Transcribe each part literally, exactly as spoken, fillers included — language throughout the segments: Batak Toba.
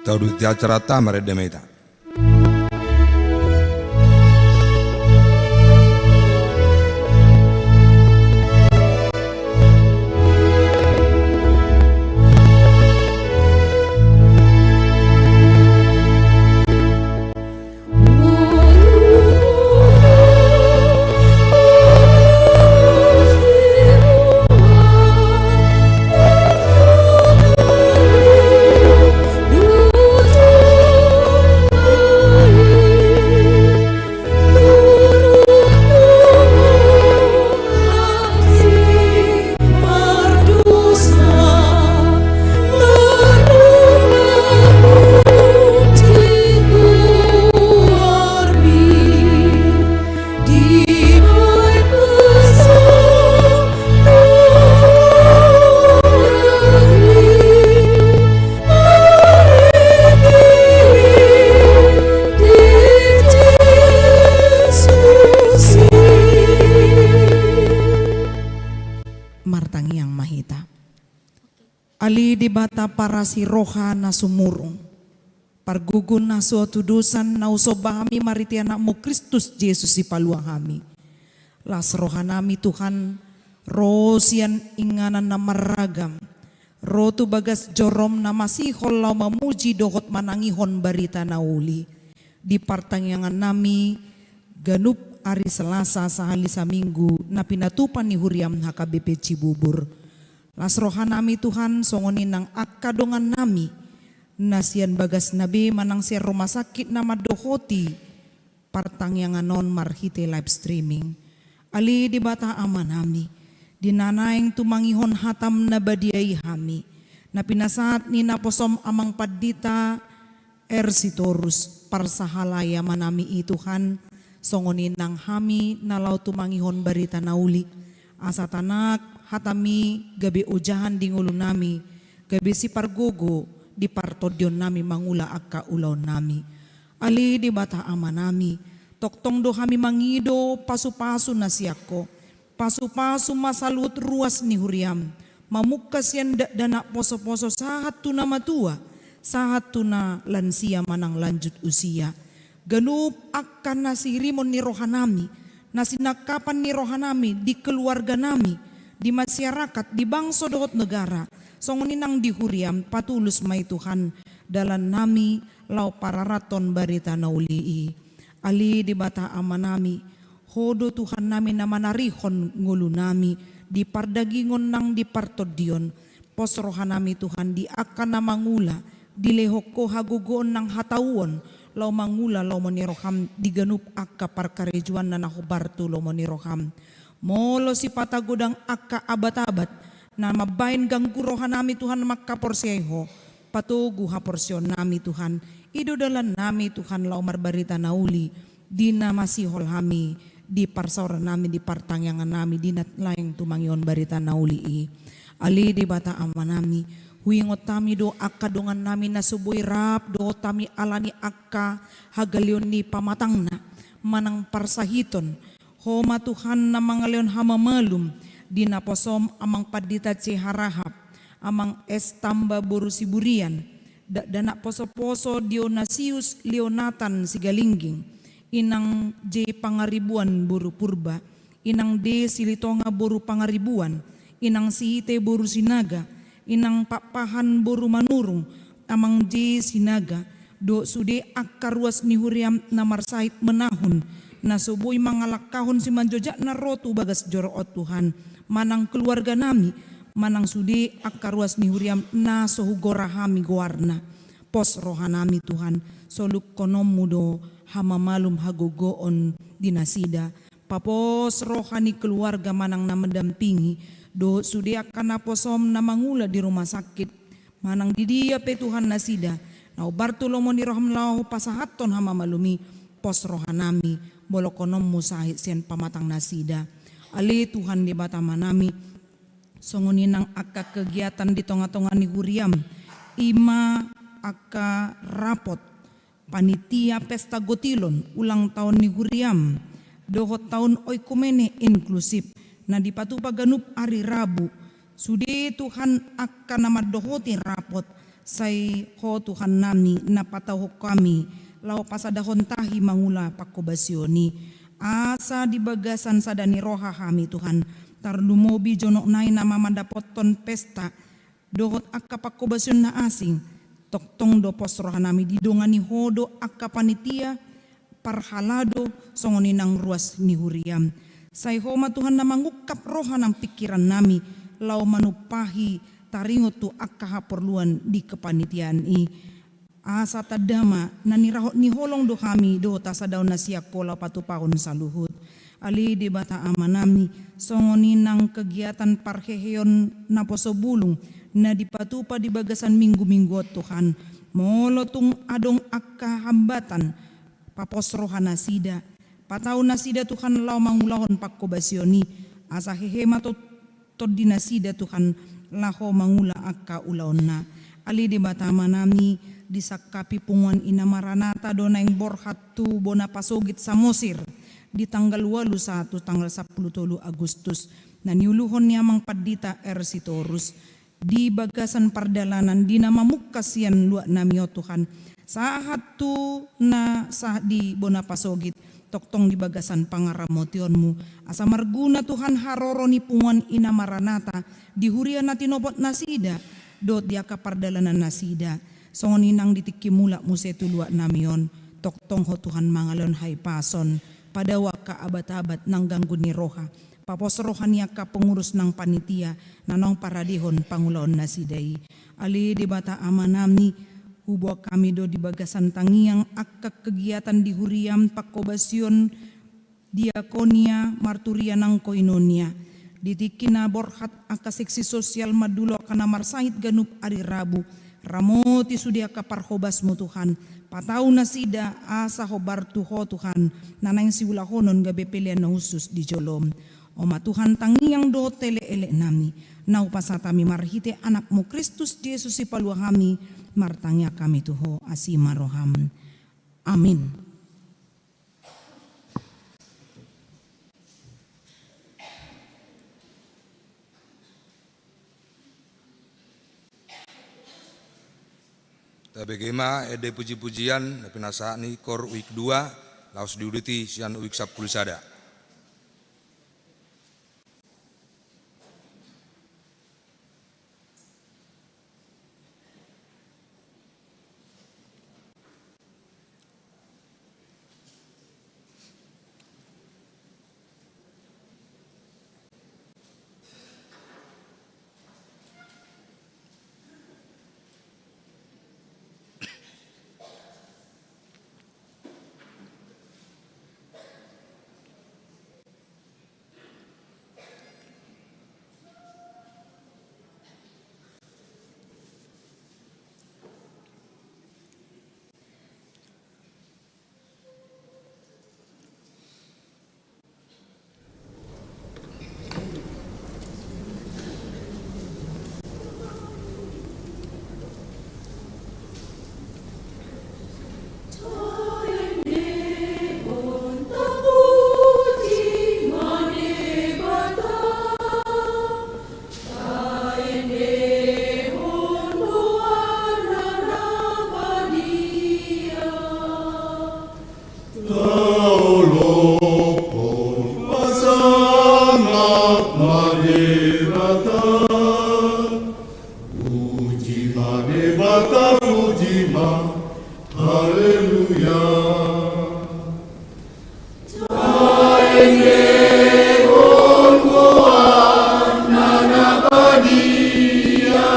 Tauduti acarata, marende ma hita. Martangiang ma hita. Ale Debata parasi roha na sumurung, pargogo na so hatudosan na husomba hami marhite Anakmu Kristus Jesus Sipalua hami. Las rohanami Tuhan, ro sian inganan na marragam, ro tu bagas jorom na masihol laho mamuji dohot manangihon barita na uli. Di partangiangannami ganup ari Selasa sahali saminggu na pinatupa ni huriam H K B P Cibubur. Las rohanami Tuhan, songon i nang angka dongannami na sian bagasna be manang sian rumah sakit na mandohoti partangiangan on marhite live streaming. Ale Debata Amanami, di na naeng tumangihon hatam na badia i hami, na pinasahat ni naposom Amang Pandita R. Sitorus, parsahalai amanami i Tuhan, songon i nang hami na laho tumangihon barita na uli, asa tanak hatami gabe ojahan di ngolunami, gabe sipargogo di partondionnami mangula angka ulaonnami. Ale Debata Amanami, tongtong do hami mangido pasupasu na sian Ho, pasupasu ma saluhut ruas ni huriam, mamungka sian dakdanak posoposo sahat tu na matua, sahat tu na lansia manang lanjut usia. Ganup angka na sihirimon ni rohanami, na sinangkapan ni rohanami di keluarganami, di masyarakat, di bangso dohot negara, songon i nang di huriam, patulus ma i Tuhan dalannami laho pararathon barita na uli i. Ale Debata Amanami, Ho do Tuhannami na manarihon ngolunami di pardagingon nang di partondion. Pos rohanami Tuhan di angka na mangula, dilehon Ho hagogoon nang hatauon laho mangula lomo ni roham di ganup angka parkarejoanna na hombar tu lomo ni roham. Molo sipata godang angka abat-abat na mambahen ganggu rohanami Tuhan mangkaporseai Ho, patogu haporseaonnami Tuhan, i do dalannami Tuhan laho marbarita na uli, di na masihol hami di parsaorannami, di partangiangannami, di na naeng tumangihon barita na uli i. Ale Debata Amanami, huingot hami do angka dongannami na so boi rap dohot hami ala ni angka hagaleon ni pamatangna manang parsahiton. Ho ma Tuhan na mangalehon hamamalum di naposom Amang Pandita C. Harahap, Amang S. Tamba boru Siburian, dakdanak posoposo Dionasius Leonatan Sigalingging, Inang J. Pangaribuan boru Purba, Inang D. Silitonga boru Pangaribuan, Inang Sihite boru Sinaga, Inang Pakpahan boru Manurung, Amang J. Sinaga, dohot sude angka ruas ni huriam na marsahit menahun, na so boi mangalangkahon simanjojakna ro tu bagas joro on Tuhan, manang keluarganami, manang sude angka ruas ni huriam na so hugora hami goarna. Pos rohanami Tuhan, solunghononmu do hamamalum hagogoon di nasida. Papos roha ni keluarga manang na mendampingi, dohot sude angka naposom na mangula di rumah sakit, manang di dia pe Tuhan nasida, na hombar tu lomo ni roham laho pasahathon hamamalum i, pos rohanami, bolongkononmu sahit sian pamatang nasida. Ale Tuhan Debata Amanami, songon i nang angka kegiatan di tongatonga ni huriam, i ma angka rapot panitia pesta gotilon ulang taon ni huriam, dohot taon oikumene inklusif, na dipatupa ganup ari Rabu. Sude Tuhan angka na mandohoti rapot, Sai Ho Tuhan nami na patauhon hami laho pasadahon tahi mangula panghobasion i. Asa di bagasan sada ni roha hami Tuhan, tarlumobi jonok nai na mandapothon pesta dohot angka panghobasion na asing, tongtong do pos roha nami didongani Ho do angka panitia, parhalado songon i nang ruas ni huriam. Sai Ho ma Tuhan na mangungkap roha nang pingkiran nami, laho manumpahi taringot tu angka haporluan di kepanitiaan i. Asa tanda ma na nirahot ni holong do hami dohot hasadaon na sian Ho laho patupahon saluhut. Ale Debata Ama nami, songon i nang kegiatan parheheon naposo bulung na dipatupa di bagasan minggu-minggu on Tuhan, molo tung adong angka hambatan, papos roha nasida, patau nasida Tuhan laho mangulahon panghobasion i, asa hehe ma to-, tondi nasida Tuhan laho mangula angka ulaonna. Ale Debata Ama nami, disangkapi punguan Ina Maranata do naeng borhat tu bona pasogit Samosir di tanggal ualu sahat tu tanggal sampulu tolu Agustus na niuluhon ni Amang Pandita R. Sitorus. Di bagasan pardalanan di na mamungka sian luat nami on Tuhan, sahat tu na sahat di bona pasogit, tongtong di bagasan pangaramotionmu, asa marguna Tuhan haroro ni punguan Ina Maranata di huria na tinopot nasida dohot di angka pardalanan nasida. Songon i nang di tingki mulak muse tu luat nami on, tongtong Ho Tuhan mangalehon hahipason, padao angka abat-abat nang ganggu ni roha, papos roha ni angka pengurus nang panitia na naeng paradehon pangulaon nasida i. Ale Debata Ama nami, huboan hami do di bagasan tangiang angka kegiatan di huriam, panghobasion, diakonia, marturia nang koinonia. Di tingki na borhat angka seksi sosial mandulo angka na marsahit ganup ari Rabu, ramoti sude angka parhobasmu Tuhan, patau nasida asa hombar tu Ho Tuhan, na naeng siulahonon gabe pelean na hushus di jolom. O ma Tuhan, tangiang dohot elek-elek nami, na hupasahat hami marhite Anakmu Kristus Jesus Sipalua hami, martangiang hami tu Ho, asi ma roham. Amin. Tabege ma ende puji-pujian na pinasahat ni Kor Uik dua, laos diuduti sian Uik sampulu sada. Taolopon pasanna ma Debata. Puji ma Debata, puji ma. Haleluya. Taendehon goarna na badia.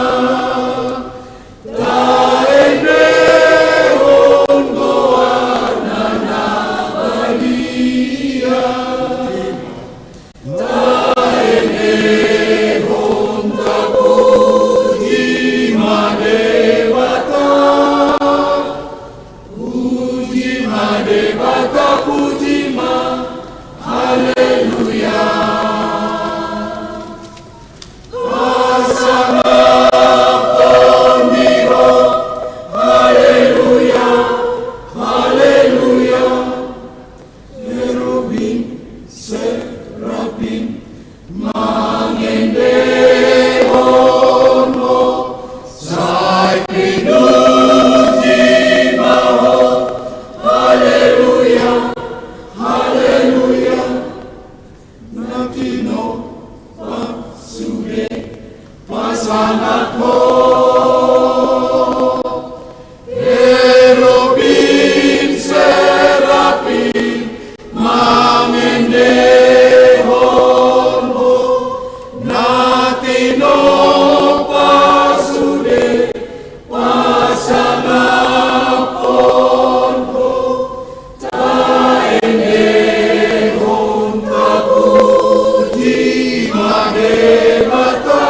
Taendehon goarna na badia. Taendehon, tapuji ma Debata. Puji Herubim serafim mangendehon Ho, na tinompa sude pasangaphon Ho, taendehon, tapuji ma Debata.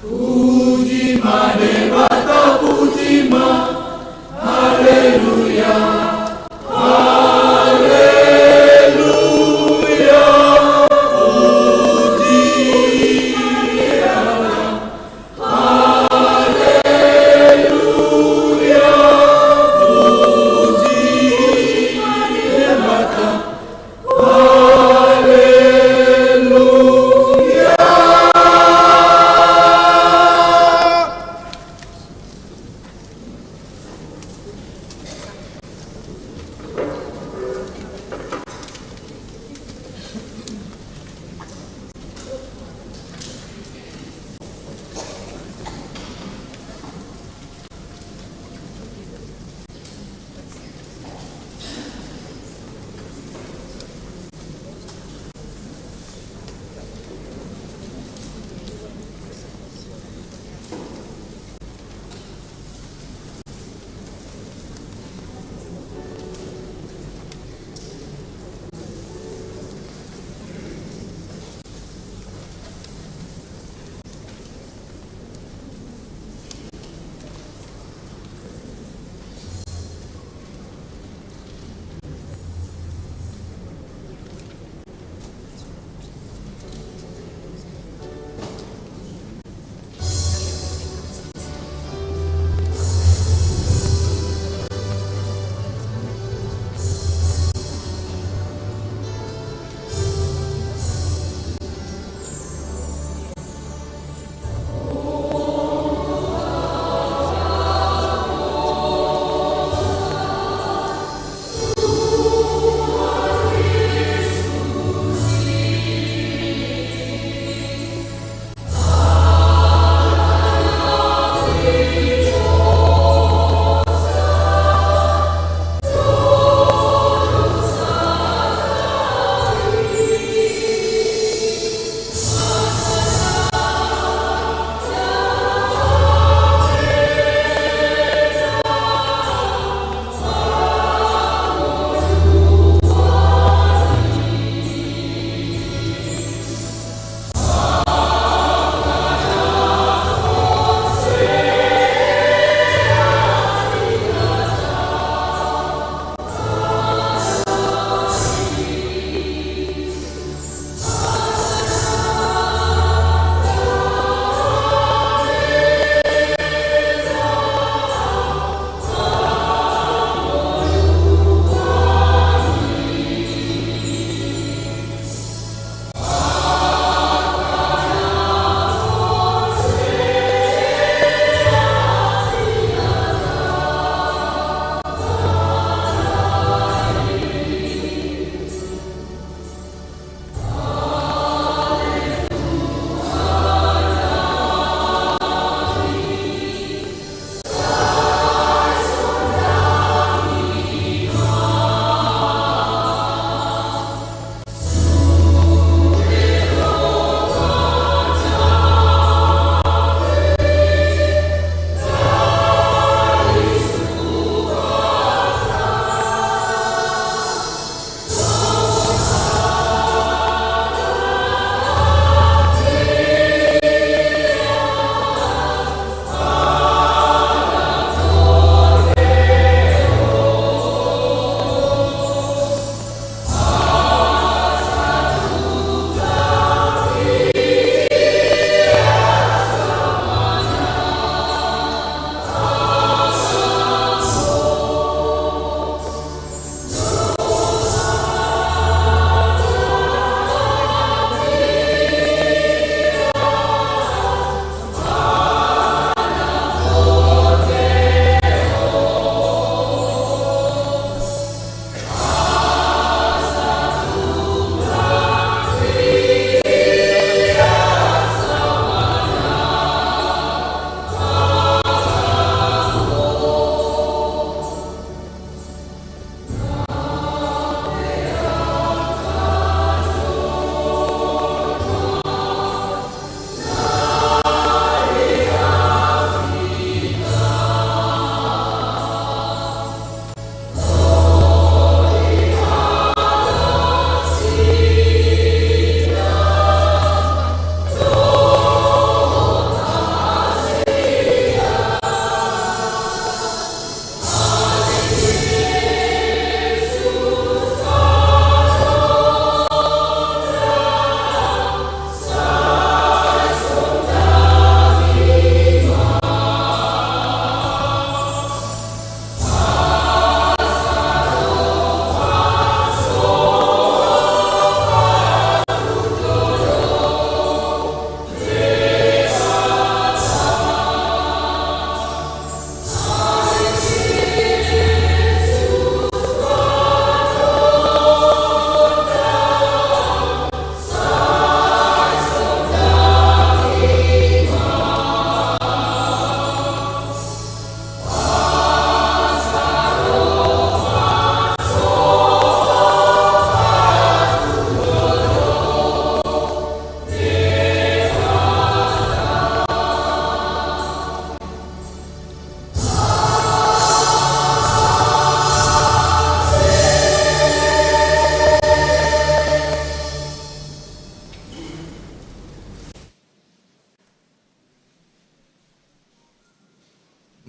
Puji ma Debata, puji ma. Haleluya. Haleluya. Puji ma Debata. Haleluya. Puji ma Debata. Haleluya.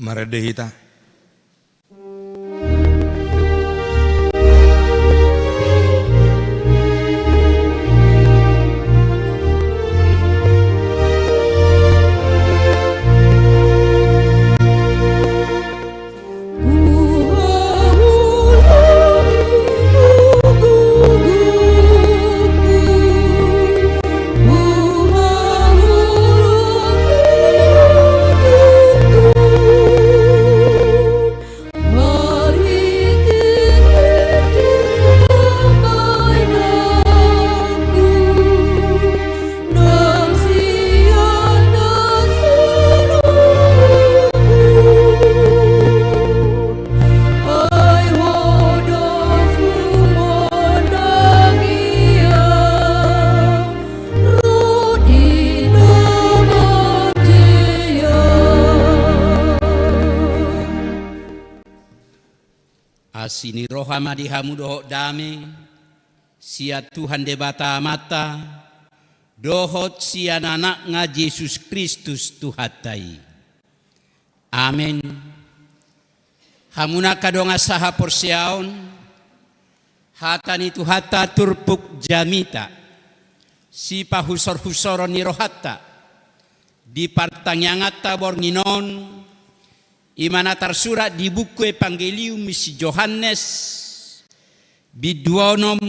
Marende hita. Asi ni roha ma di hamu dohot dame sian Tuhan Debata Amanta dohot sian Anakna Jesus Kristus Tuhanta i. Amen. Hamu angka dongan sahaporseaon, hata ni Tuhanta turpuk jamita, sipahusorhusoron ni rohanta di partangianganta borngin on, i ma na tarsurat di buku Evangelium si Johannes, bindu onom,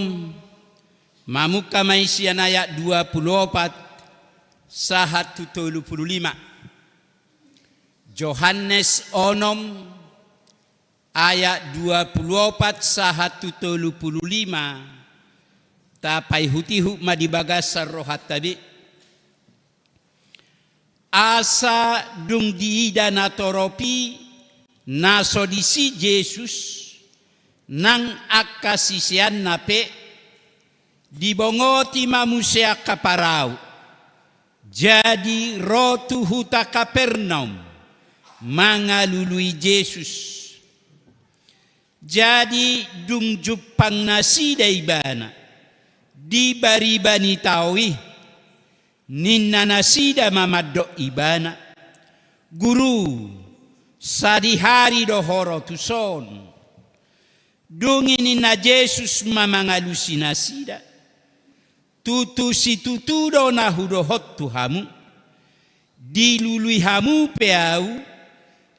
mamungka ma i sian ayat dua pulu opat sahat tu tolu pulu lima. Johannes onom ayat dua pulu opat sahat tu tolu pulu lima, tapaihutihut ma di bagasan rohanta be. Asa dung diida natorop i na so disi Jesus, nang angka siseanna pe, dibongoti ma muse angka parau. Jadi ro tu huta Kapernaum mangalului Jesus. Jadi dung jumpang nasida Ibana di bariba ni tao i, ninna nasida ma mandok Ibana: Guru, sadihari do Ho ro tuson. Dung i ninna Jesus ma mangalusi nasida: Tutu situtu do na hudohon tu hamu, dilului hamu pe Ahu,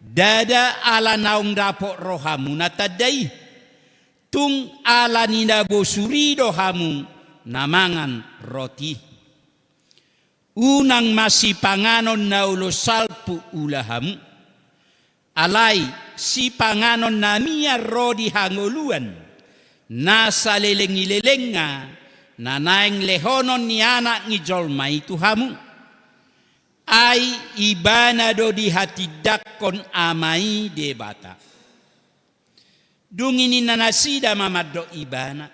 ndada ala naung dapot rohamuna tanda i, tung ala ni na bosur i do hamu na mangan roti i. Unang ma sipanganon na olo salpu ula hamu. Alai sipanganon na mian ro di hangoluan, na saleleng ni lelengna, na naeng lehonon ni Anak ni jolma i tu hamu. Ai Ibana do dihatindangkon Ama i Debata. Dung i ninna nasida ma mandok Ibana: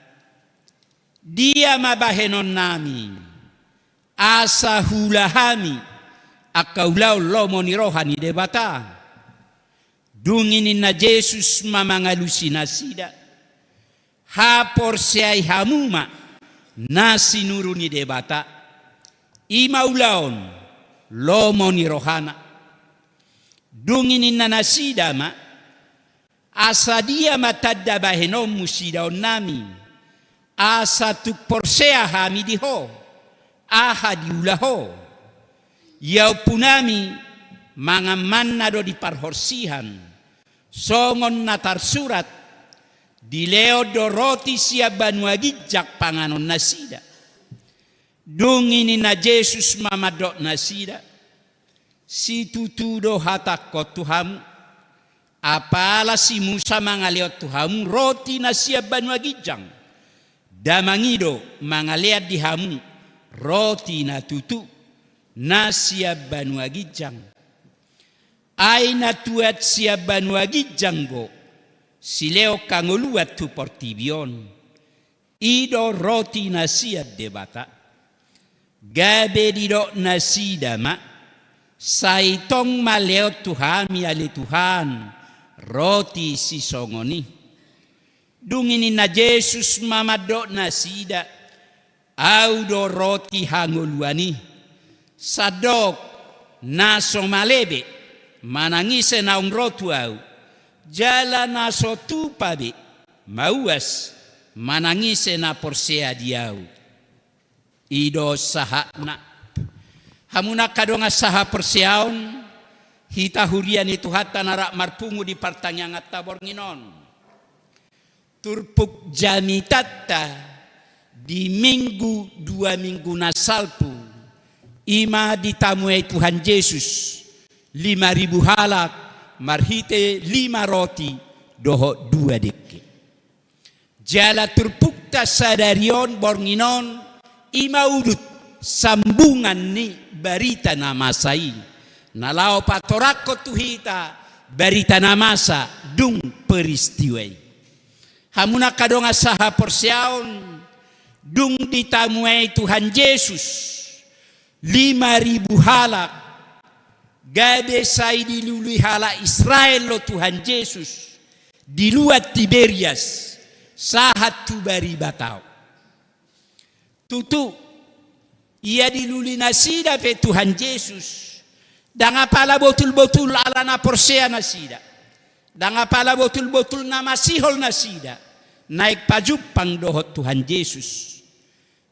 Dia ma bahenonnami, asa huula hami angka ulaon lomo ni roha ni Debata? Dung i ninna Jesus ma mangalusi nasida: Haporseai hamu ma na sinuru ni Debata, i ma ulaon lomo ni rohana. Dung i ninna nasida ma: Asa dia ma tanda bahenonmu sidaonnami, asa tung porsea hami di Ho, aha diula Ho? Ia ompunami mangan manna do di parhorsihan, songon na tarsurat: Dilehon do roti sian banua ginjang panganon nasida. Dung i ninna Jesus ma mandok nasida: Situtu do hatangkon tu hamu, apala si Musa mangalehon tu hamu roti na sian banua ginjang, nda mangido mangalean di hamu roti na tutu na sian banua ginjang. Ai na tuat sian banua ginjang do silehon hangoluan tu portibi on. I do roti na sian Debata. Gabe didok nasida ma: Sai tong ma lehon tu hami ale Tuhan roti sisongon i. Dung i ninna Jesus ma mandok nasida: Ahu do roti hangoluan i. Sandok na so malebe manang ise naung ro tu Ahu, jala na so tupa be mauas, manang ise na porsea di Ahu. I do sahatna. Hamu angka dongan sahaporseaon, hita huria ni Tuhanta na rap marpungu di partangianganta borngin on. Turpuk jamitanta di minggu, dua minggu na salpu, i ma ditamuai Tuhan Jesus lima ribu halak marhite lima roti dohot dua dengke. Jala turpukta sadari on borngin on, i ma udut sambungan ni barita na masa i, na laho patorangkon tu hita barita na masa dung peristiwa i. Hamu angka dongan sahaporseaon, dung ditamuai Tuhan Jesus lima ribu halak, gabe sai dilului halak Israel do Tuhan Jesus di luat Tiberias sahat tu bariba tao. Tutu, ia dilului nasida pe Tuhan Jesus, ndang apala botul-botul ala na porsea nasida, ndang apala botul-botul na masihol nasida naeng pajumpang dohot Tuhan Jesus.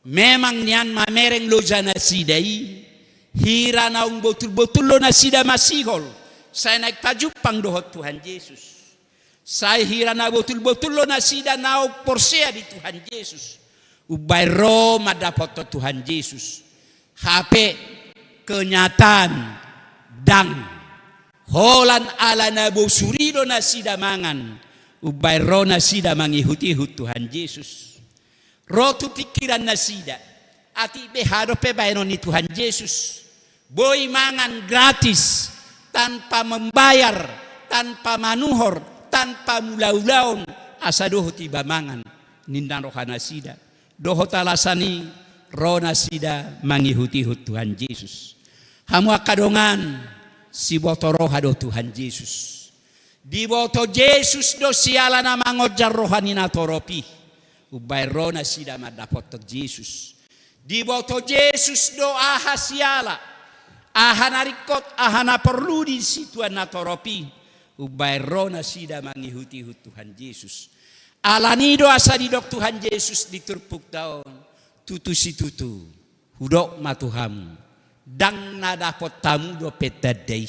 Memang nian mamereng loja nasida i, hira naung botul-botul do nasida masihol, sai naeng pajumpang dohot Tuhan Jesus. Sai hira na botul-botul do nasida naung porsea di Tuhan Jesus, umbaen ro mandapothon Tuhan Jesus. Hape kenyataan ndang, holan ala na bosur i do nasida mangan, umbaen ro nasida mangihut-ihut Tuhan Jesus. Ro tu pingkiran nasida, atik beha dope baenon ni Tuhan Jesus. Boi mangan gratis, tanpa membayar, tanpa manuhor, tanpa mulaulaon, asa dohot iba mangan, ninna roha nasida. Dohot alasan i, ro nasida mangihut-ihut Tuhan Jesus. Hamu angka dongan, siboto roha do Tuhan Jesus. Diboto Jesus do siala na mangonjar roha ni natorop i, umbaen ro nasida mandapothon Jesus. Diboto Jesus do aha siala, aha na ringkot, aha na porlu di situan natorop i, umbaen ro nasida mangihut-ihut Tuhan Jesus. Alani do asa didok Tuhan Jesus di turpukta on, tutu situtu hudok ma tu hamu, ndang na dapot hamu dope tanda i,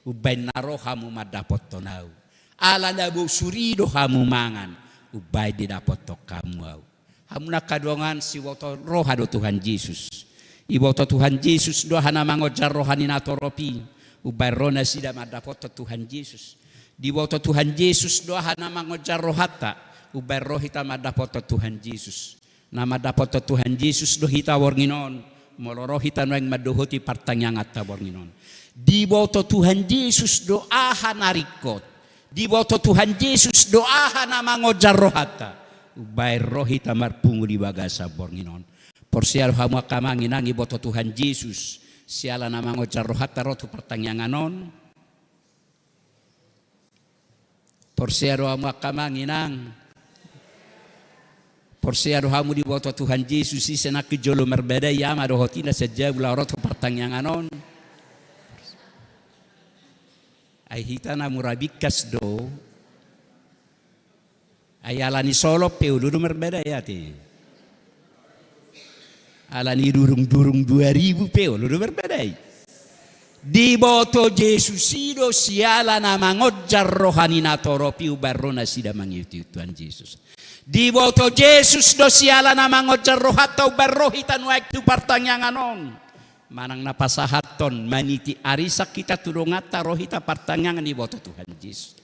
umbaen na ro hamu mandapothon Ahu. Ala na bosur i do hamu mangan, umbaen didapothon hamu Ahu. Hamu angka dongan, siboto roha do Tuhan Jesus. Iboto Tuhan Jesus do aha na mangonjar roha ni natorop i, umbaen ro nasida mandapothon Tuhan Jesus. Diboto Tuhan Jesus do aha na mangonjar rohanta, umbaen ro hita mandapothon Tuhan Jesus. Na mandapothon Tuhan Jesus do hita borngin on, molo ro hita nuaeng mandohoti partangianganta borngin on. Diboto Tuhan Jesus do aha na ringkot, diboto Tuhan Jesus do aha na mangonjar rohanta, umbaen ro hita marpungu di bagasan borngin on. Porsea do hamu angka amang inang, iboto Tuhan Jesus siala na mangonjar rohanta ro tu partangiangan on? Porsea do hamu angka amang inang? Porsea do hamu diboto Tuhan Jesus i, sai nangkin jolo marbadai ama dohot ina sian jabu laho ro tu partangiangan on? Ai hita na mura bingkas do. Ai ala ni solop pe olo do marbadai ate. Ala ni durung-durung dua ribu pe olo do marbadai. Diboto Jesus i do siala na mangonjar roha ni natorop i, umbaen ro nasida mangihut-ihut Tuhan Jesus. Diboto Jesus do siala na mangonjar rohanta, umbaen ro hita nuaeng tu partangiangan on. Manang na pasahathon maniti arisan hita tu donganta, ro hita partangiangan, iboto Tuhan Jesus.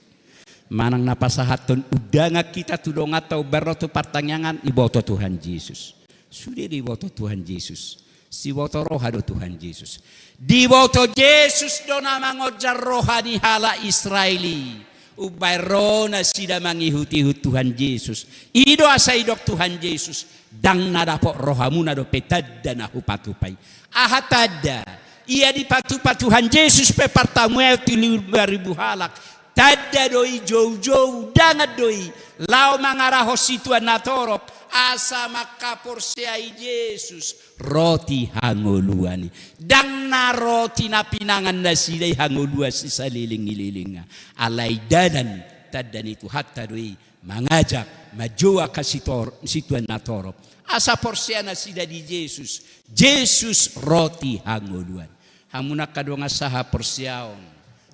Manang na pasahathon undangan hita tu donganta, umbaen ro tu partangiangan, iboto Tuhan Jesus. Sude do iboto Tuhan Jesus. Siboto roha do Tuhan Jesus. Diboto Jesus do na mangonjar roha ni halak Israel i, umbaen ro nasida mangihut-ihut Tuhan Jesus. I do asa didok Tuhan Jesus, ndang na dapot rohamuna dope tanda na hupatupa i. Aha tanda? Ia dipatupa Tuhan Jesus pe partamueon tu lima ribu halak. Tanda do i, joujou, undangan do i, laho mangarahon situan natorop, asa mangkaporseai Jesus roti hangoluan i. Ndang na roti na pinangan nasida i hangoluan sisaleleng ni lelengna. Alai dalan tanda ni Tuhanta do i mangajak, manjou angka sitor-, situan na torop. Asa porsea nasida di Jesus, Jesus roti hangoluan. Hamu angka dongan sahaporseaon,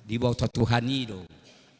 diboto Tuhan i do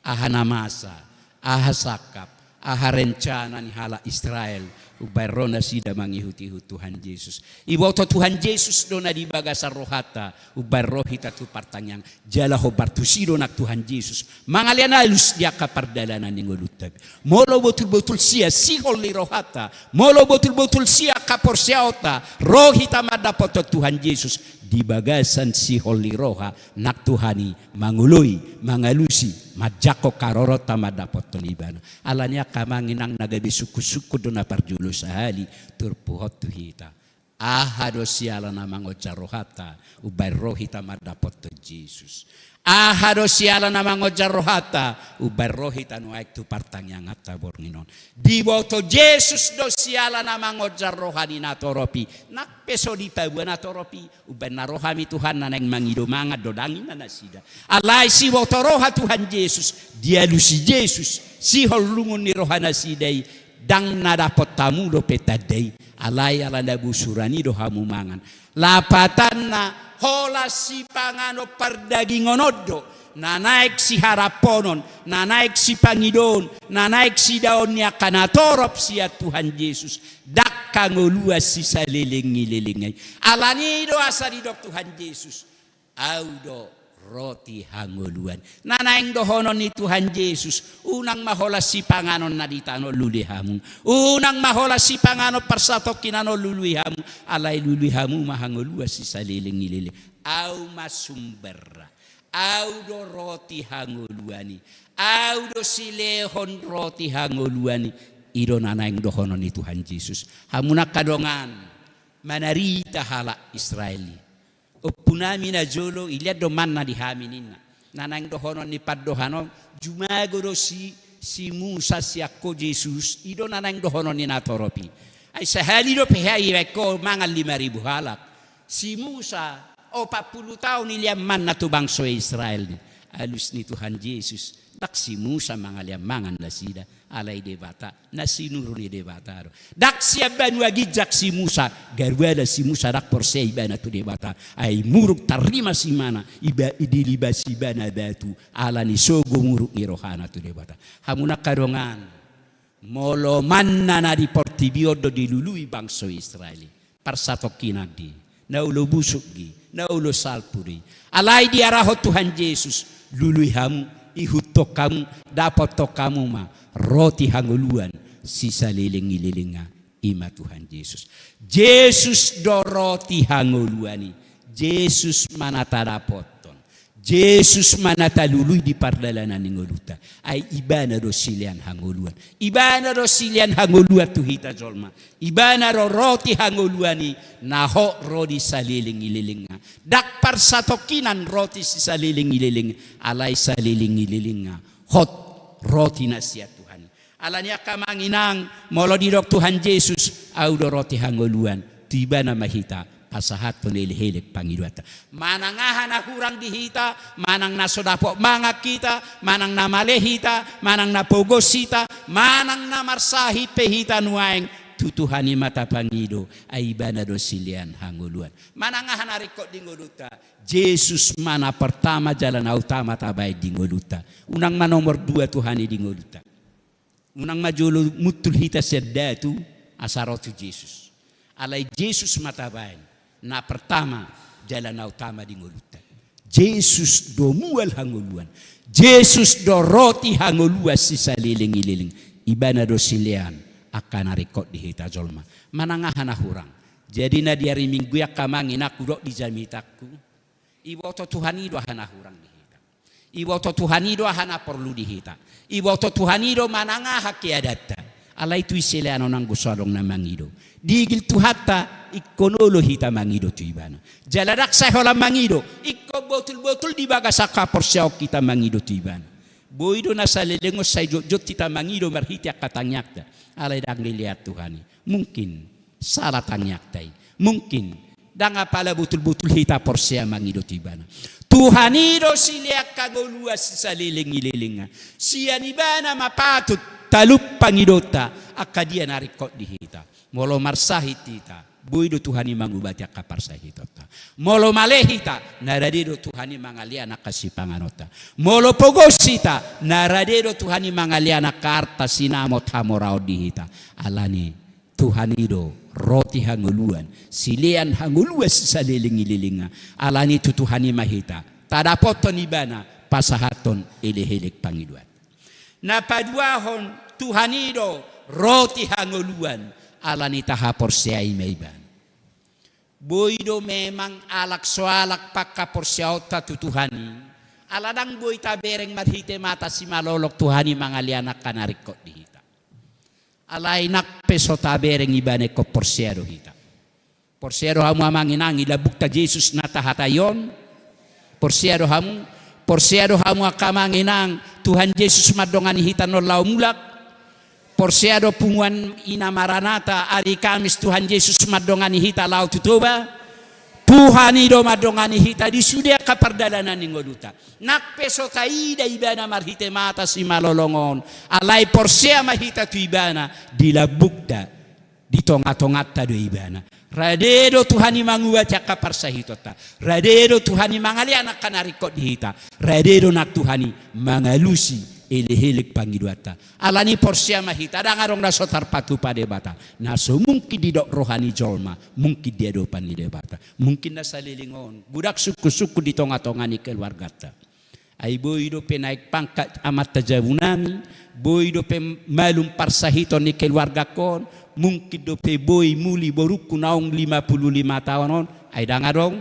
aha na masa, aha sangkap, aha rencana ni halak Israel, umbaen ro nasida mangihut-ihut Tuhan Jesus. Iboto Tuhan Jesus do na di bagasan rohanta, umbaen ro hita tu partangiangan. Jala hombar tusi do nang Tuhan Jesus mangalean alus di angka pardalanan ni ngolunta. Molo botul-botul sia sihol ni rohanta, molo botul-botul sia angka porseaonta, ro hita mandapothon Tuhan Jesus di bagasan sihol ni roha, nang Tuhan i mangoloi, mangalusi, manjangkon haroronta mandapothon Ibana. Alani i angka amang inang na gabe sungkun-sungkun do na parjolo sahali turpuk on tu hita. Aha do siala na mangonjar rohanta, umbaen ro hita mandapothon Jesus. Aha do siala na mangonjar rohanta, umbaen ro hita nuaeng tu partangianganta borngin on. Diboto Jesus do siala na mangonjar roha ni natorop i. Nang pe so dipaboa natorop i, umbaen na ro hami Tuhan na naeng mangido mangan do, ndang i ma nasida. Alai siboto roha Tuhan Jesus, dialusi Jesus sihol lungun ni roha nasida i. Ndang na dapot hamu dope tanda i, alai ala na busuran i do hamu mangan. Lapatanna, holan sipanganon pardagingon on do na naeng siharamponon, na naeng sipangidoon, na naeng sidaon ni angka natorop sian Tuhan Jesus. Ndang hangoluan sisaleleng ni lelengna i. Alani i do asa didok Tuhan Jesus, Au do roti hangoluan. Na naeng dohonon ni Tuhan Jesus, unang ma holan sipanganon na di tano on lului hamu. Unang ma holan sipanganon parsatongkinan on lului hamu. Alai lului hamu ma hangoluan sisaleleng ni leleng. Au ma sumberna. Au do roti hangoluan i. Au do silehon roti hangoluan i. I do na naeng dohonon ni Tuhan Jesus. Hamu angka dongan, manarita halak Israel i. Ompunami na jolo, ilean do manna di hami ninna. Na naeng dohonon ni pandohan on, jumago do si, si Musa sian ho Jesus, i do na naeng dohonon ni natorop i. Ai sahali dope hea ibaen ho mangan lima ribu halak. Si Musa, opat pulu taon ilean manna tu bangso Israel i. Alus ni Tuhan Jesus, ndang si Musa mangalean mangan nasida. Alai Debata, na sinuru ni Debata do. Ndang sian banua ginjang si Musa, garuada si Musa ndang porsea ibana tu Debata. Ai muruk tarlibas ibana, iba, dilibas ibana batu, alani sogo muruk ni rohana tu Debata. Hamu angka dongan, molo manna na di portibi on do dilului bangso Israel i. Parsatongkinan do i, na olo busuk do i, na olo salpu do i. Alai diarahon Tuhan Jesus, lului hamu, ihuthon hamu, dapothon hamu ma roti hangoluan sisaleleng ni lelengna, i ma Tuhan Jesus. Jesus do roti hangoluan i. Jesus ma na tadapothon. Jesus ma na talului di pardalanan ni ngolunta. Ai ibana do silean hangoluan. Ibana do silean hangoluan tu hita jolma. Ibana do roti hangoluan i na hot ro di saleleng ni lelengna. Ndang parsatongkinan roti sisaleleng ni lelengna. Alai saleleng ni lelengna hot roti na sian Tuhan i. Alani i angka amang inang, molo didok Tuhan Jesus, au do roti hangoluan, tu ibana ma hita pasahathon elek-elek pangidoanta. Manang aha na hurang di hita, manang na so dapot mangan hita, manang na male hita, manang na pogos hita, manang na marsahit pe hita nuaeng, tu Tuhan i ma tapangido, ai ibana do silean hangoluan. Manang aha na ringkot di ngolunta, Jesus ma na pertama jala na utama tabaen di ngolunta. Unang ma nomor dua Tuhan i di ngolunta. Unang ma jolo muntul hita sian datu asa ro tu Jesus. Alai Jesus ma tabaen na pertama jala na utama di ngolunta. Jesus do mual hangoluan. Jesus do roti hangoluan sisaleleng ni leleng. Ibana do silean angka na ringkot di hita jolma. Manang aha na hurang. Jadi na di ari Minggu i angka amang inang, hudok di jamitangku. Iboto Tuhan i do aha na hurang di hita. Iboto Tuhan i do aha na porlu di hita. Iboto Tuhan i do manang aha keadaanta. Alai tu i silean on anggo so adong na mangido. Digil Tuhanta, ingkon olo hita mangido tu ibana. Jala ndang sai holan mangido, ingkon botul-botul di bagasan haporseaon hita mangido tu ibana. Boi do na saleleng on sai jotjot hita mangido marhite angka tangiangta. Alai ndang dilean Tuhan i. Mungkin sala tangiangta i. Mungkin ndang apala botul-botul hita porsea mangido tu Ibana. Tuhan i do silean hangoluan saleleng-lelengna. Sian Ibana ma patut talup pangidonta angka dia na ringkot di hita. Molo marsahit hita, boi do Tuhan i mangubati angka parsahitonta. Molo male hita, na rade do Tuhan i mangalean angka sipanganonta. Molo pogos hita, na rade do Tuhan i mangalean angka arta sinamot hamoraon di hita. Alani Tuhan i do roti hangoluan, silean hangoluan saleleng-lelengna. Alani tu Tuhan i ma hita tadapothon Ibana pasahathon elek-elek pangidoan. Na paduahon, Tuhan i do roti hangoluan, alani tahaporseai ma Ibana. Boi do memang alak so alak panghaporseaonta tu Tuhan i, ala ndang boi tabereng marhite mata simalolong Tuhan i mangalean angka na ringkot di hita. Alai nang pe so tabereng Ibana, ingkon porsea do hita. Porsea do hamu amang inang, i lambungta Jesus na tahatai on? Porsea do hamu? Porsea do hamu angka amang inang, Tuhan Jesus mandongani hita non laho mulak? Porsea do punguan ina Maranata ari Kamis Tuhan Jesus mandongani hita laho tu Toba? Tuhan i do mandongani hita di sude angka pardalanan ni ngolunta. Nang pe so taida Ibana marhite mata simalolong on, alai porsea ma hita tu Ibana di lambungta, di tonga-tonganta do Ibana. Rade do Tuhan i mangubati angka parsahitonta. Rade do Tuhan i mangalean angka na ringkot di hita. Rade do nang Tuhan i mangalusi elek-elek pangidoanta. Alani porsea ma hita, ndang adong na so tarpatupa Debata. Na so mungkin didok roha ni jolma, mungkin di adopan ni Debata. Mungkin na saleleng on godang sungkun-sungkun di tonga-tonga ni keluarganta. Ai boi dope naek pangkat amanta jabu nami, boi dope malum parsahiton ni keluargangkon, mungkin dope boi muli borungku naung lima pulu lima taon on, ai ndang adong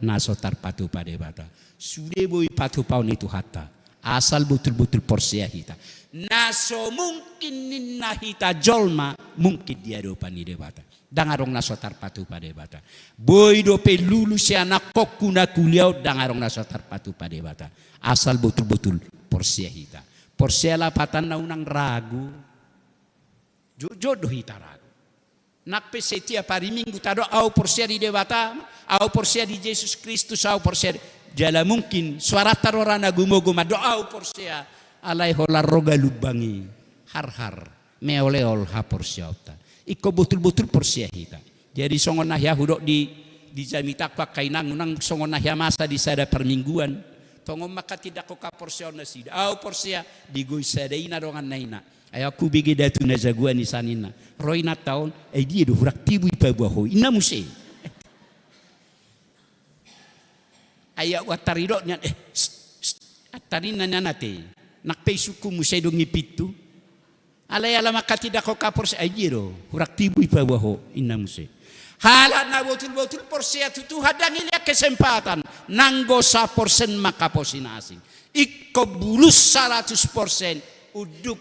na so tarpatupa Debata. Sude boi patupaon ni Tuhanta, asal botul-botul porsea hita. Na so mungkin ninna hita jolma, mungkin di adopan ni Debata. Ndang adong na so tarpatupa Debata. Boi dope lulu sianakkonku na kuliah on, ndang adong na so tarpatupa Debata. Asal botul-botul porsea hita. Porsea lapatanna unang ragu. Jotjot do hita ragu. Nang pe setiap hari Minggu tadok, au porsea di Debata, au porsea di Jesus Kristus, au porsea di, jala mungkin suaranta do ra na gumogo mandok au porsea, alai holan roga lumbang i, harhar, meol-eol haporseaonta. Ingkon botul-botul porsea hita. Jadi songon na hea hudok di, di jamitangku angka inang, unang songon na hea masa di sada parmingguan. Tongon ma angka tindakhon haporseaon nasida. Au porsea, digoi sada ina donganna ina. Ai au hubege datu na jagoan i sa ninna. Ro inanta on, ai dia do hurang tibu i paboa ho, inna muse. Ai au antar idok nian, eh, pst, pst, antar inna nian ate. Nang pe isungkun muse dung i pintu. Alai ala manghatindanghon haporseaon, ai dia do hurang tibu i paboa ho, inna muse. Halak na botul-botul porsea tu Tuhan ndang ilean kesempatan, nanggo saporsen manghaposi na asing. Ingkon bulus saratus porsen unduk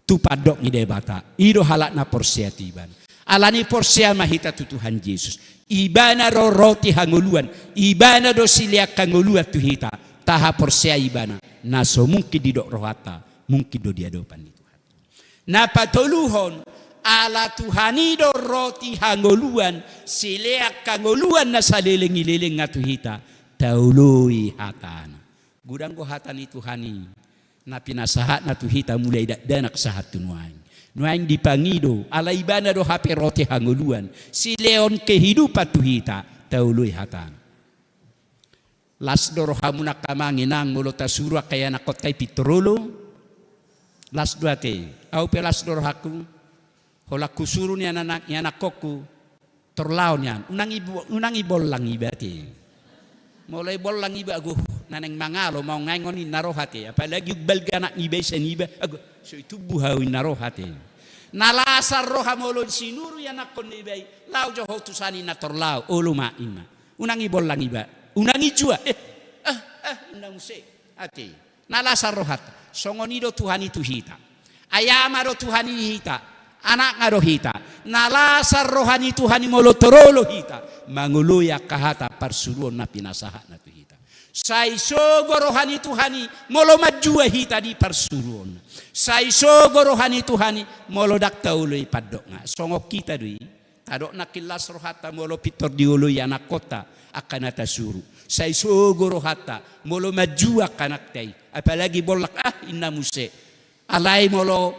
tu pandok ni Debata. I do halak na porsea tu Ibana. Alani porsea ma hita tu Tuhan Jesus. Ibana do roti hangoluan, Ibana do silean hangoluan tu hita. Tahaporseai Ibana, na so mungkin didok rohanta, mungkin do di adopan ni Tuhan. Na patoluhon, ala Tuhan i do roti hangoluan, silean hangoluan na saleleng-lelengna tu hita, taoloi hatana. Godang do hata ni Tuhan i na pinasahatna tu hita mulai dakdanak sahat tu nuaeng. Nuaeng dipangido, ala Ibana do hape roti hangoluan, sileon kehidupan tu hita, taoloi hatana. Las do rohamuna angka amang inang molo tasuru angka ianakkonta i pintor olo? Las do ate, au pe las do rohangku. Holan husuru nian anak, ianakkonku, tor laho nian. Unang i bo-, unang i bollang iba ate. Molo i bollang iba, agoh, na naeng mangalo ma on, naeng on inna roha ate. Apalagi umbalga anak niba i sian iba, agoh, so i tubu hau inna roha ate. Na las roha molo sinuru ianakkon niba i, laho jo ho tu sana inna, tor laho, olo ma inna. Unang i bollang iba, unang i jua, eh, eh, eh, inna muse ate. Na las rohanta, songon i do Tuhan i tu hita. Ai ama do Tuhan i hita, anakna do hita. Na las roha ni Tuhan i molo tor olo hita mangoloi angka hata parsuruon na pinasahatna tu hita. Sai sogo roha ni Tuhan i molo manjua hita di parsuruonna. Sai sogo roha ni Tuhan i, molo ndang taoloi pandok nga. Songon hita do i. Tadok nangkin las rohanta molo pintor dioloi anakkonta angka na tasuru. Sai sogo rohanta molo manjua angka anakta i. Apalagi bollak, ah, inna muse. Alai molo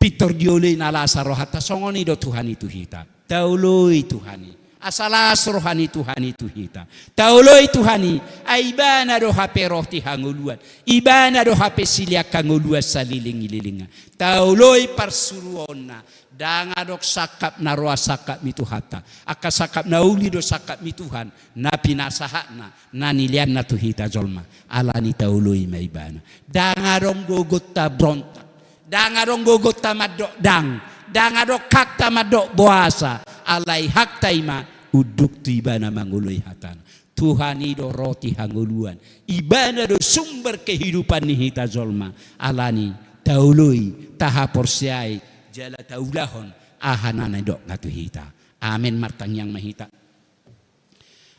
pintor dioloi na las rohanta, songon i do Tuhan i tu hita. Taoloi Tuhan i. Asa las roha ni Tuhan i tu hita. Taoloi Tuhan i, ai Ibana do hape roti hangoluan. Ibana do hape silean hangoluan saleleng ni lelengna. Taoloi parsuruonna. Ndang adong sangkap na roa sangkap ni Tuhanta. Angka sangkap na uli do sangkap ni Tuhan. Na pinasahatna, na nileanna tu hita jolma. Alani taoloi ma Ibana. Ndang adong gogonta brontak. Ndang adong gogonta mandok ndang. Ndang adong hakta mandok boasa. Alai hakta i ma unduk tu Ibana mangoloi hatana. Tuhan i do roti hangoluan. Ibana do sumber kehidupan ni hita jolma. Alani taoloi, tahaporseai, jala taulahon aha na nidokna tu hita. Amen. Martangiang ma hita.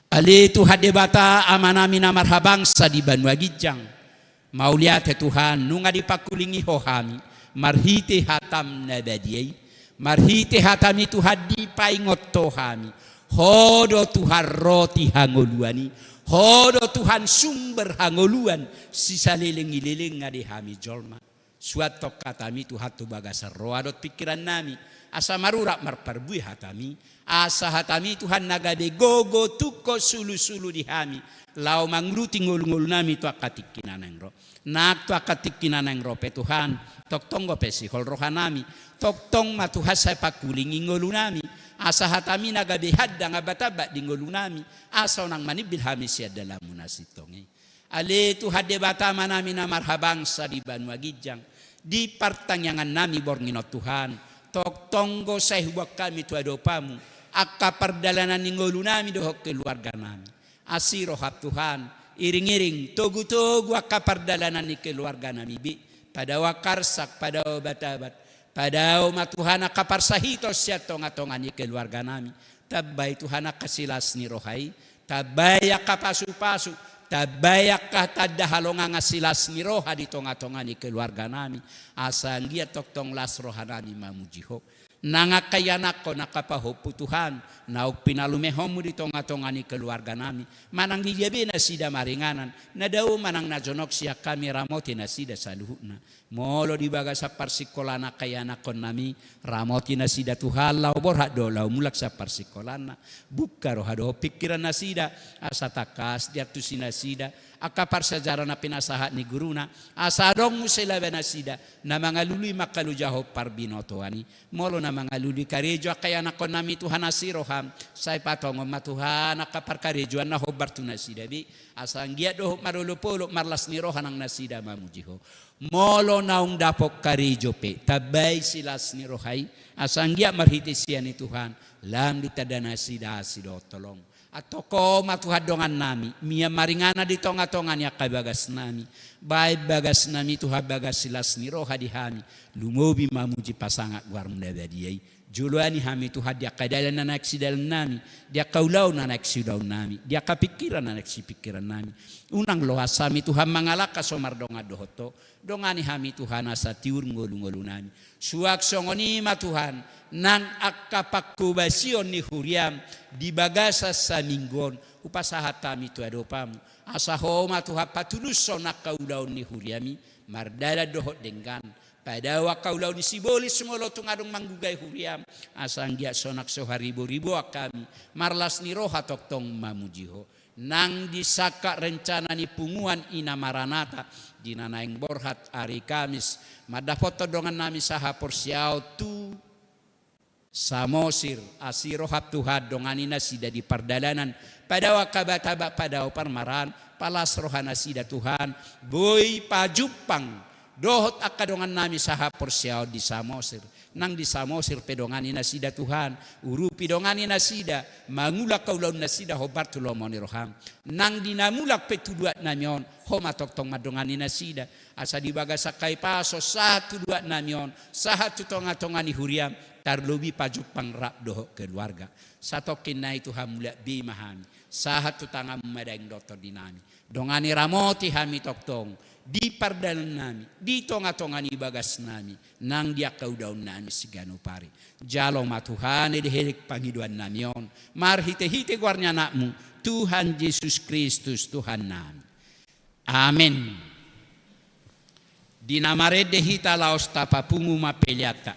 Ale Tuhan Debata, Amanami na marhabangsa di banua ginjang. Mauliate Tuhan, nunga dipangkulingi Ho hami marhite hataM na badia i. Marhite hataMi Tuhan, dipaingot Ho hami. Ho do Tuhan roti hangoluan i. Ho do Tuhan sumber hangoluan sisaleleng ni lelengna di hami jolma. Suanhon hataMi Tuhan tu bagasan roha dohot pingkirannami, asa marurat marparbue hataMi, asa hataMi Tuhan na gabe gogo, tungko, sulusulu di hami, laho manguruti ngolungolunami tu angka tingki na naeng ro. Nang tu angka tingki na naeng ro pe Tuhan, tongtong dope sihol rohanami, tongtong ma Tuhan sai pangkulingi ngolunami, asa hataMi na gabe handang abatamba di ngolunami, asa unang manimbil hami sian dalanMu na sintong i. Ale Tuhan Debata Amanami na marhabangsa di banua ginjang, di partangiangannami borngin on Tuhan, tongtong do sai huboan hami tu adopanMu, angka pardalanan ni ngolunami dohot keluarganami. Asi rohaM Tuhan, iringiring, togutogu angka pardalanan ni keluarganami be, padao angka arsak, padao abatabat, padao ma Tuhan angka parsahiton sian tongatonga ni keluarganami. Tambai Tuhan angka silas ni roha i, tambai angka pasupasu, tambai angka tanda halongangan silas ni roha di tongatonga ni keluarganami, asa anggiat tongtong las rohanami mamuji Ho. Nang angka ianakhon, angka pahompu Tuhan, naung pinalumehonMu di tongatonga ni keluarganami, manang di dia be nasida maringanan, na dao manang na jonok sian hami, ramoti nasida saluhutna. Molo di bagasan parsingkolaan angka ianakhonnami, ramoti nasida Tuhan, laho borhat do laho mulak sian parsingkolaanna. Buka roha dohot pingkiran nasida, asa tangkas diantusi nasida angka parsiajaran na pinasahat ni guruna, asa adong muse laba nasida na mangalului mangkalojahon parbinotoan i. Molo na mangalului karejo angka ianakhonnami Tuhan, asi rohaM, sai patongon ma Tuhan angka parkarejoan na hombar tu nasida be, asa anggiat dohot marolopolop marlas ni roha nang nasida mamuji Ho. Molo naung dapot karejo pe, tambai silas ni roha i, asa anggiat marhite sian i Tuhan, lam ditanda nasida asi dohot holong. Antong Ho ma Tuhan dongannami, mian maringanan di tongatonga ni angka bagasnami. Baen bagasnami Tuhan bagas silas ni roha di hami, lumobi mamuji pasangap goarMu na badia i. Joloani hami Tuhan di angka dalan na naeng sidalannami, di angka ulaon na naeng siulaonnami, di angka pingkiran na naeng sipingkirannami. Unang loas hami Tuhan mangalangka so mardongan dohot Ho. Dongani hami Tuhan asa tiur ngolungolunami. Suang songon i ma Tuhan, nang angka panghobasion ni huriaM di bagasan saminggu on, hupasahat hami tu adopanMu. Asa Ho ma Tuhan patulushon angka ulaon ni huriaMi, mardalan dohot denggan. Padao angka ulaon ni sibolis molo tung adong manggugai huriaM, asa anggiat sonang so hariboriboan hami, marlas ni roha tongtong mamuji Ho. Nang di sangkap rencana ni punguan Ina Maranatha, di na naeng borhat ari Kamis, mandapothon dongannami sahaporseaon tu Samosir, asi rohaM Tuhan, dongani nasida di pardalanan, padao angka batabat, padao parmaraan, palas roha nasida Tuhan, boi pajumpang dohot angka dongannami sahaporseaon di Samosir. Nang di Samosir pe dongani nasida Tuhan, urupi, dongani nasida, mangula angka ulaon nasida hombar tu lomo ni rohaM. Nang di na mulak pe tu luatnami on, Ho ma tongtong mandongani nasida. Asa di bagasan angka hipason sahat tu luatnami on, sahat tu tongatonga ni huriaM, tarlobi pajumpang rap dohot keluarga. Satongkin nai Tuhan, mulak be ma hami, sahat tu tanganMu ma daging dohot tondinami. Dongani, ramoti hami tongtong, di pardalan nami, di tonga-tonga ni bagas nami, nang di angka ulaon nami siganup ari. Jalo ma Tuhan, hedehedek pangidoan nami on, marhite-hite goar ni Anakmu, Tuhan Jesus Kristus, Tuhan nami. Amen. Di na marende hita laos tapapungu ma peleanta.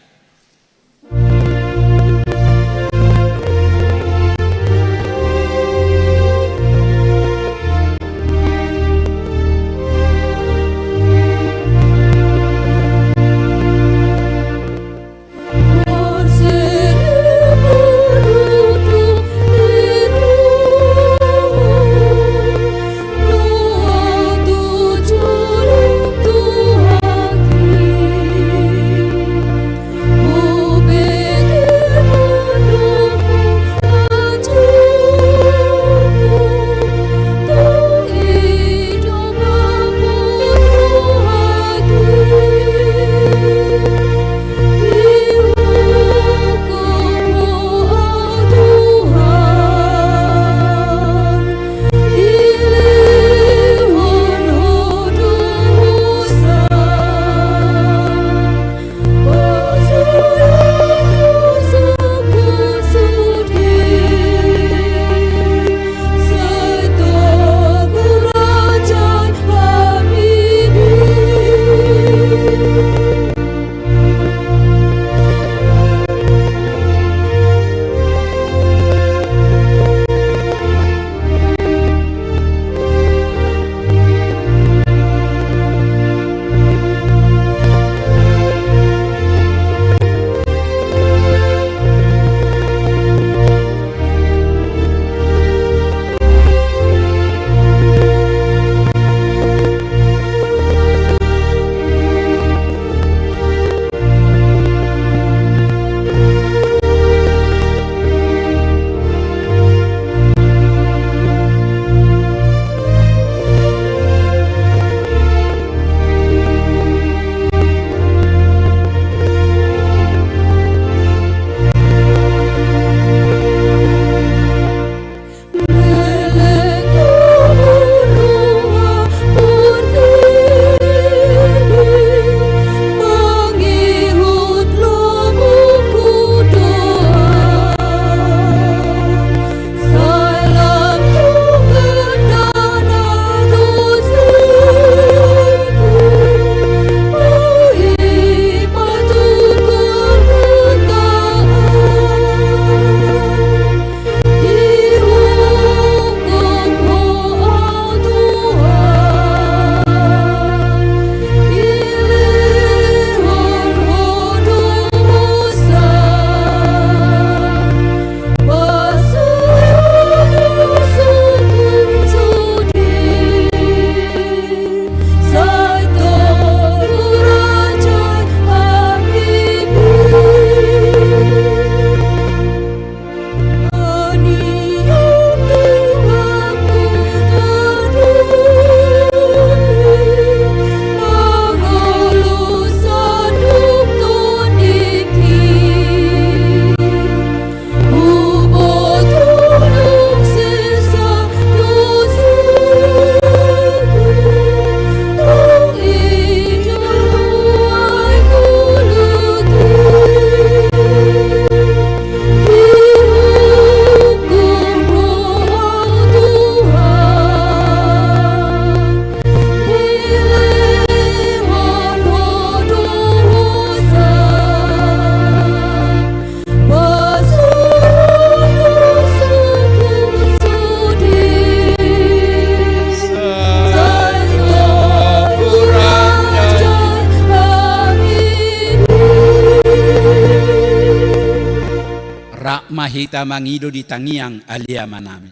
Rap ma hita mangido di tangiang Ale Amanami.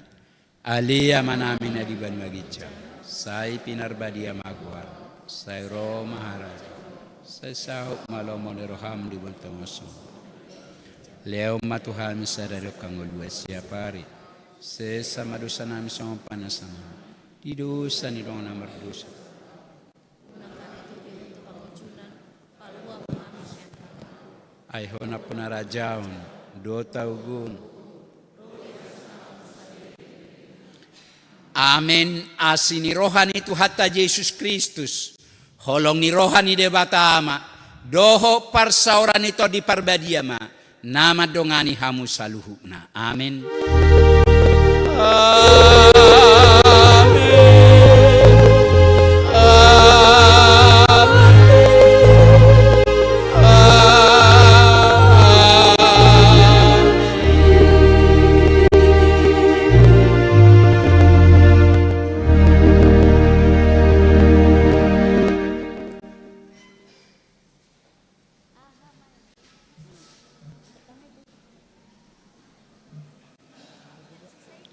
Ale Amanami na di banua ginjang, sai pinarbadia ma goarmu, sai ro ma harajaon, sai saut ma lomo ni roham di banua tonga on. Lehon ma tu hami sadari on hangoluan siapari, sesa ma dosanami songon panesanami di dosa ni dongan na mardosa. Unang hami togihon tu pangunjunan, palua ma hami sian pangago. Ai Ho nampuna harajaon dohot hagogoon. Amen. Asi ni roha ni Tuhanta Jesus Kristus, Holong ni roha ni Debata Ama, dohot parsaoran ni Tondi Parbadia ma na mandongani hamu saluhutna. Amen. Amen. Amen.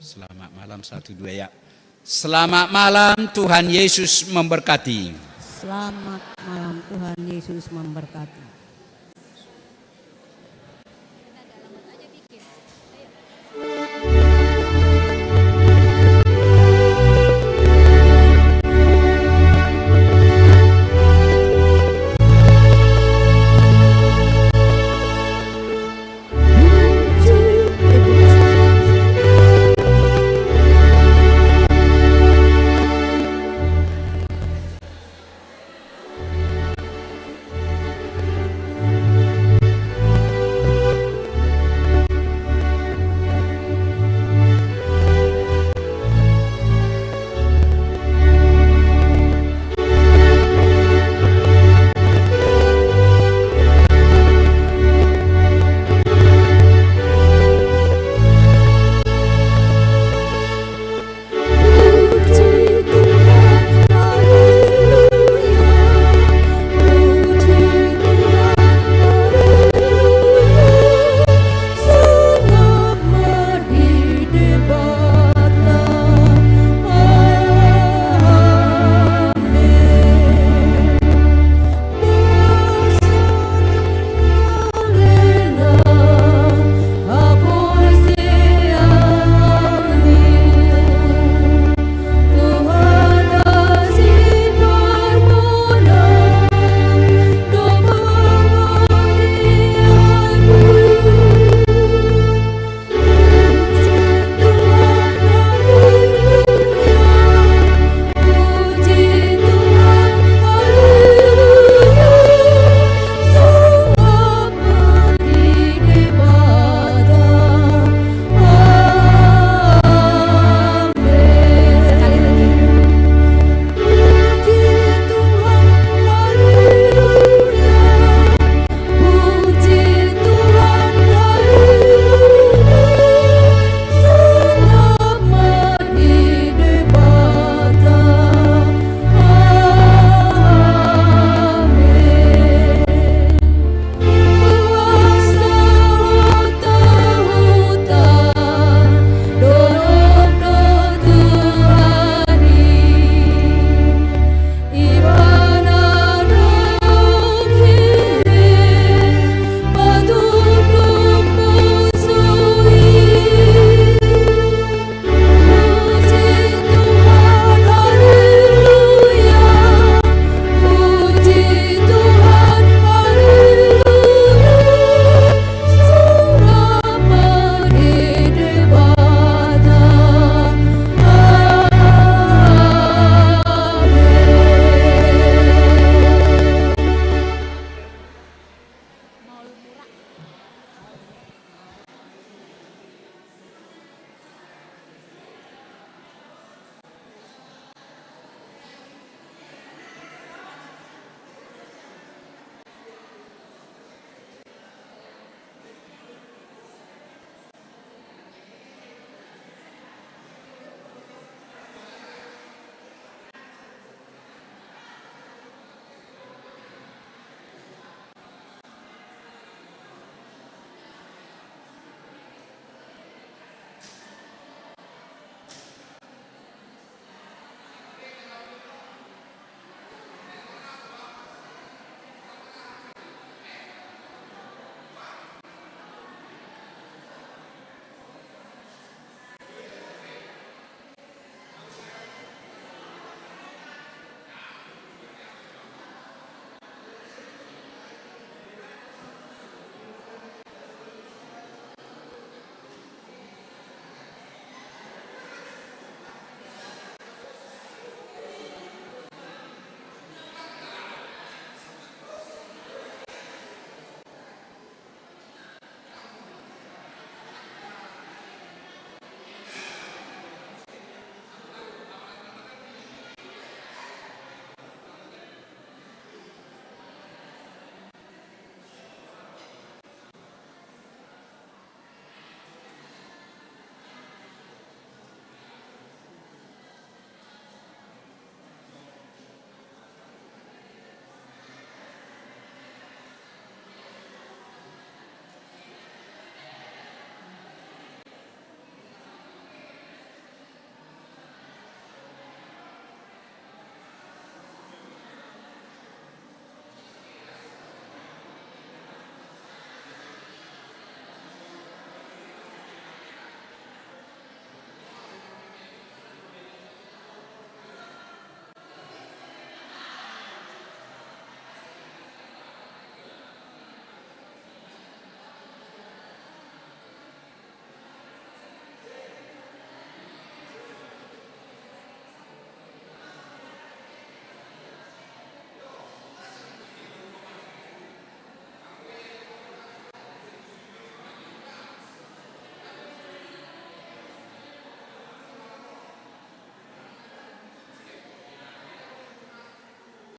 Selamat malam, satu, dua, ya. Selamat malam, Tuhan Yesus memberkati. Selamat malam, Tuhan Yesus memberkati.